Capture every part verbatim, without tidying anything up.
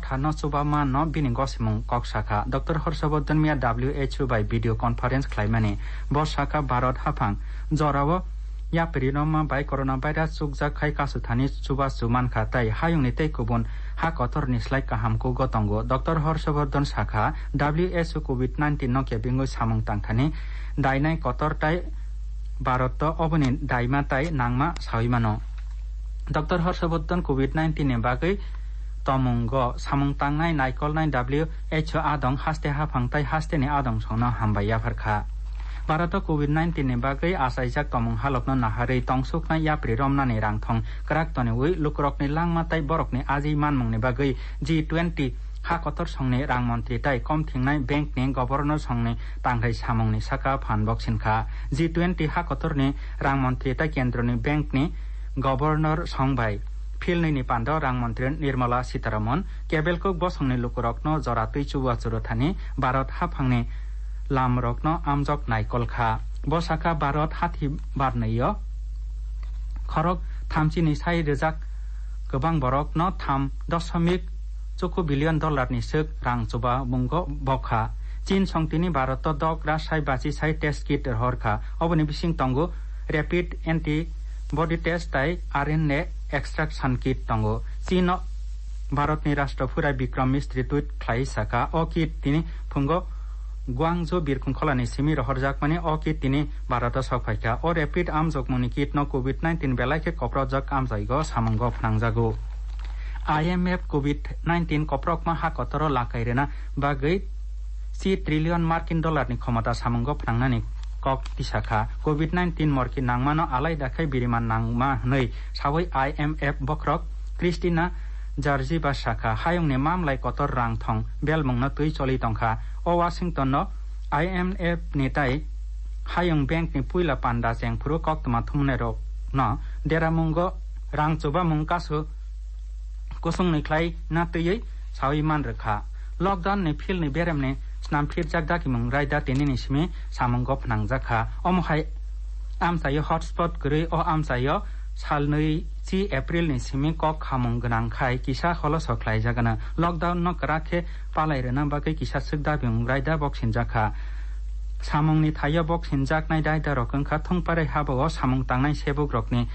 Khano chuba mano bini gosimung kok sakha. Doctor Harsh Vardhan miya W H O bai video conference khlaimani. Bo sakha Bharat haphang jorao yapri roma bai coronavirus chukjak khai kasu thani chubachu mankha tei hayungni tei kubun ha kotorni slai kaham kugo tongo. Doctor Harsh Vardhan sakha, W H O covid nineteen no kebengwi samung tangthani dainai kotor tei Bharat to oboni daima tei nangma sawi mano. Doctor Harsh Vardhan covid nineteen ni bagwi tomungo samung tangnai naikolnai W H O adong haste haphang tei hasteni adong songno hambai yapharkha. Bharat o covid nineteen ni bagwi achaijak tomung halokno naharwi tongsuknai yapri romnani rangthong kwrak toniwi lukurokni langma tei borokni ajwi manmungni bagwi G twenty ha kotor songni rang montri tei komthingnai bank ni governor songni tangthai samungni saka phan boksin kha. G twenty ha kotorni rang montri tei kendroni bank ni governor song bai philnwi ni pando rang montri Nirmala Sitharaman, kebelkuk bosongni lukurokno jora twi chuba churu thani Bharat haphangni lamrokno amjok naikol kha. Bo sakha Bharat hathi barnwi o khorok thamchini sai rijak kwbang borokno tham dosomik chuku billion dollar ni swk rang chuba mungo bokha. Chin songtini Bharat o dok ra sai bachi sai test kit rohor kha. Oboni bising tongo rapid antibody test tai R N A extraction kit tongo. Chin o Bharat ni Rashtra Phurai Bikram Mistry tweet khlai saka o kit tini phungo Guangzhou birkhung kholani simi rohorjakmani o kit tini Bharat o sok phaikha. O rapid amjokmungni kit no covid nineteen belai khe koprojak amjaigo samungo phnangjago. I M F covid nineteen koprokma ha kotoro lakai rwna bagwi chi trillion Markin dollar ni khomota samungo phnangnani kok tisakha. Covid nineteen morki nangmano alai dakhai birima nangma hwnwi sawi I M F bokhorok Christina Georgieva sakha, hayungni mamlai kotor rang thong belmungno twi choli tongkha. O Washington no I M F ni tai hayung bank ni puila panda chengphuru koktwma thumnairokno deramungo rang chubamung kasu kusungni khlai na twiwi sawi man rwkha. Lockdown ni phil ni beremni snamphirjak dakimung raida tinini simi samungo phnangjakha. Omo hai amchaio hotspot kwrwi o amchaio salnwi chi April ni simi kok khamung gwnang khai kisa holoso khlaijagano. Lockdown no kwrak khe palai rwna bagwi kisa swk dakimung raida boksinjakha. Samungni thaio boksinjaknai daidarok wngkha thungparai habao samung tangnai sebukrokni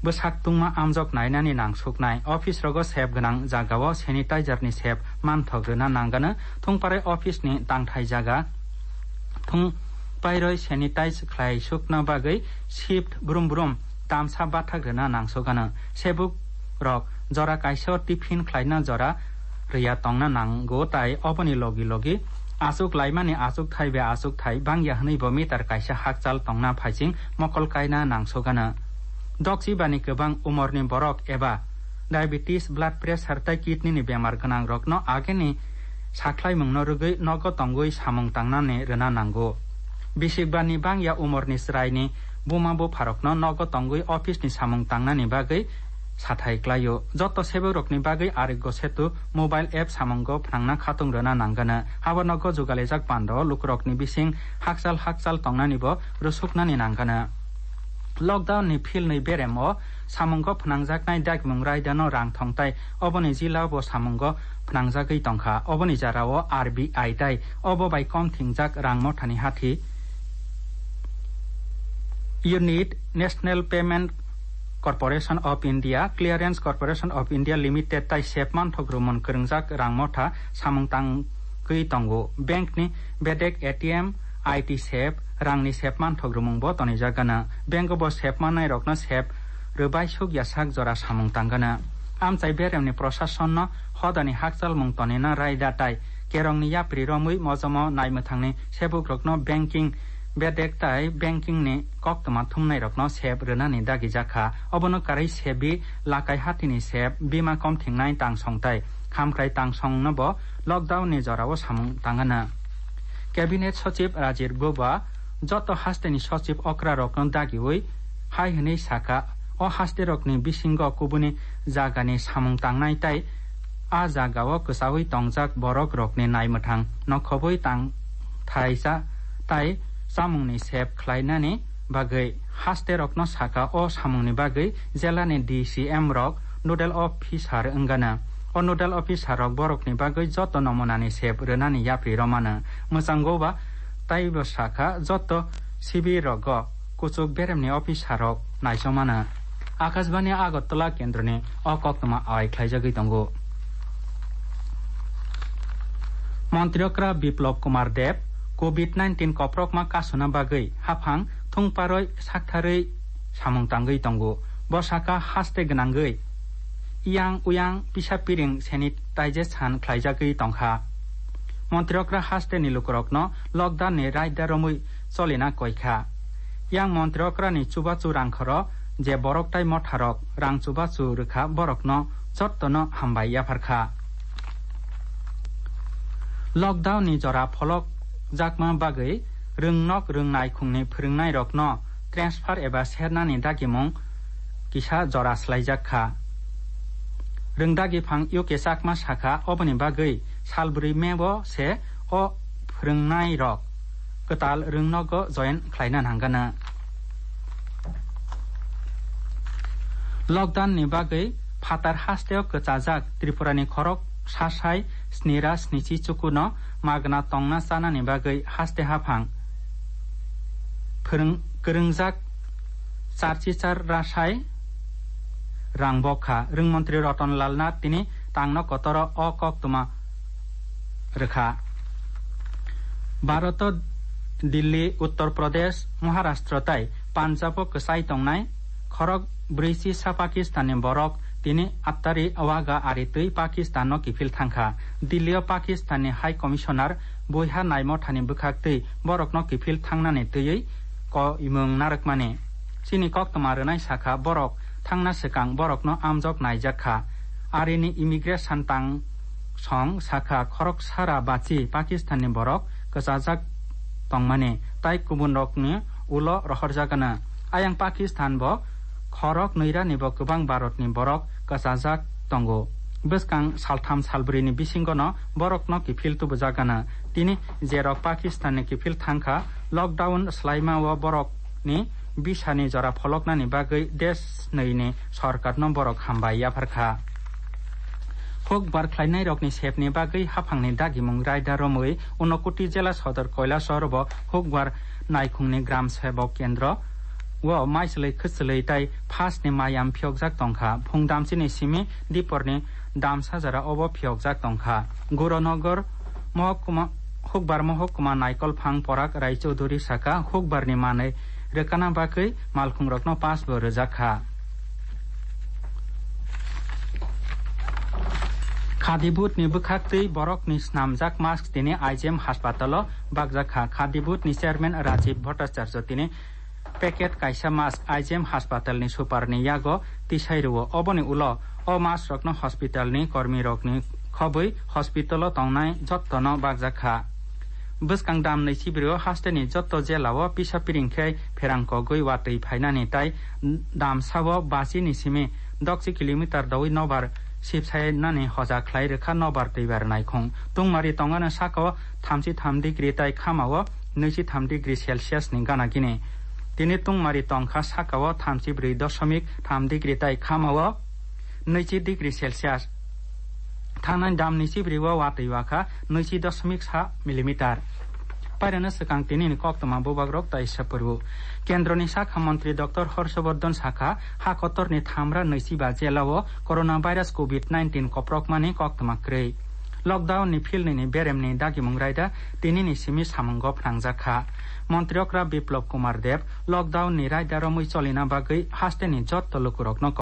bwsak tungma amjok nainani nangsuknai. Office rogo sep gwnang jagao sanitizer ni sep manthok rwna nangano. Thungparai office ni tangthai jaga thungpairoi sanitize khlai sukna bagwi shift brum brum tamsa bathak rwna nangsukano. Sebuk rok jora kaisa o tiffin khlaina jora rwya tongna nango, tai oboni logi logi achuk laimani achukthai bai achukthai bangya hwnwi bo meter kaisa hakchal tongna phaising mokol kaina nangsugano. Dokchibani kwbang umorni borok eba diabetes, blood pressure tei kidney ni bemar gwnang rokno ageni sakhlaimungno rwgwi nogo tongwi samung tangnani rwna nango. Bisikbani bangya umorni chwraini buma bupharokno nogo tongwi office ni samung tangnani bagwi sathai klaio. Joto sebukrokni bagwi Arogya Setu mobile app samungo phnangna khatung rwna nangano. Habo nogo jugalijak pando lukurokni bising hakchal hakchal tongnanibo rwsuknani nangano. Lockdown ni philnwi beremo samungo phnangjaknai dakimung raidano rang thong tai oboni jila bo samungo phnangjagwi tongkha. Oboni jarao R B I tai obo bai kom thingjak rang mothani hathi unit National Payment Corporation of India, Clearance Corporation of India Limited tai sep manthok rumon kwrwngjak rang motha samung tangwi tongo. Bank ni bedek A T M, I T sep, rangni sep manthok rumung bo tonijak gana. Bank o bo sep manai rokno sep rwbai suk ya sak jora samung tang gana. Amchai beremni prosasonno hodani hakchalmung tonina raida tai kerongni yapri romwi mojomo naimwthangni sebukrokno banking bedek tai banking ni koktwma thumnairokno sep rwnani dagijak kha. Obono karwi sebi lakai hatini sep, bima komthingnai tangsong tai khamkrai tangsongno bo lockdown ni jorao samung tangana. Cabinet Sochib Rajiv Gauba joto hasteni sochib okrarokno dagiwi hai hwnwi sakha, o hasterokni bisingo kubuni jagani samung tangnai tai a jagao kwchawi tongjak borokrokni naimwthang nokhobwi tang thaisa tai chamungni sep khlainani bagwi hasterokno sakha, o samungni bagwi jelani D C M rok nodal officer wngana. O nodal officer rok borokni bagwi joto nomunani sep rwnani yapri romano mwchango ba taibo sakha joto sibir rogo kuchuk beremni officer rok naisomano. Akashbani Agartala kendroni o koktwma awai khlaijagwi tongo. Montri okra Biplab Kumar Deb covid nineteen koprokma kasuna bagwi haphang thungparwi saktharwi samung tangwi tongo. Bo saka haste gwnangwi yang uyang pisa piring sanitize san khlaijagwi tongkha. Montri okra haste ni lukurokno lockdown ni raida romwi cholina koikha. Yang montri okra ni chubachu rangkhoro je borok tai motharok rang chubachu rwkha borokno chottono hambai yapharkha. Lockdown ni jora pholok jakma bagwi rwngnok rwngnai khungni phwrwngnairokno transfer eba sernani dagimung kisa jora swlaijak kha. Rwngdagi phang U K Chakma sakha, oboni bagwi salbrwi May o se o phwrwngnairok kwtal rwngnogo join khlaina nangano. Lockdown ni bagwi phatar hasteo kwchajak Tripura ni khorok sasai snira snichi chukuno magna tongna chanani bagwi haste haphang phwrwng-, kwrwngjak charchi char rasai rang bokha. Rwngmontri Ratan Lal Nath tini tangno kotoro o koktwma rwkha. Bharoto Delhi, Uttar Pradesh, Maharashtra tai Punjabo kwchai tongnai khorok brwichi sa Pakistanni borok tini attari waga ari twi Pakistanno kiphil thangkha. Delhi-o Pakistanni High Commissioner buiha naimothani bwkhaktwi borokno kiphil thangnani twiwi koimung narwkmani. Chini koktwma rwnai sakha, borok thangna swkang borokno amjok naijak kha. Arini immigration tang song sakha, khorok sara bachi Pakistanni borok kwchajak tongmani tai kubunrokni ulo rohorjagano. Ayang Pakistan bo khorok nwi rani bo kwbang Bharatni borok kwchajak tongo. Bwskang saltham salbrini bisingono borokno kiphil tubujagano. Tini jerok Pakistanni kiphil thangkha, lockdown swlaima o borokni bisani jora pholoknani bagwi desh nwi ni sorkarno borok hambai yapharkha. Hukbar khlainairokni sepni bagwi haphangni dagimung raida romwi Unakoti jela sodor Kailasahar bo hukbar naikhungni gram sebok kendro o maichwlwi khwchwlwi tai phasni mayam phiyokjak tongkha. Phung damchini simi diporni damsajara obo phiyokjak tongkha. Gurunagar mohokuma, hukbar mohokuma Naikolphang Porak Rai Chaudhury saka hukbarni manwi rwkana bagwi malkhungrokno pass bo rwjak kha. Khadibut ni bwkhaktwi borokni snamjak mask tini I G M haspatalo bakjak kha. Khadibut ni chairman Rajiv Bhattacharya tini packet kaisa mask I G M haspatalni superni yago tisai rwo. Oboni ulo o mask rokno hospitalni kormirokni khobwi hospitalo tongnai jottono bakjak kha. Bwskang dam nwi chibrio hasteni jotto jelao pisa piring khe pherang kogwi watwi phainani tai damsao bachini simi dokchi kilometer doui nobar sipsainani hoja khlai rwkha nobar twibar naikhung. Tungmari tongano sakao thamchi tham degree tai khamao nwichi tham degree Celsius ni gana gini. Tini tungmari tongkha sakao thamchi brwi dosomik tham degree tai khamao nwichi degree Celsius. Thangnai dam ni chibri o watwi wakha nwichi dosomik sa millimeter. Pairano swkang tini ni koktwma bubagrok tai sapuru. Kendroni sakha montri Doctor Harshvardhan sakha, ha kotorni thamra nwichi ba jelao coronavirus covid nineteen koprokmani koktwma kwrwi. Lockdown ni philnini beremni dagimung raida tinini simi samungo phnangjakha. Montri okra Biplab Kumar Deb lockdown ni raida romwi cholina bagwi hasteni jotto lukurokno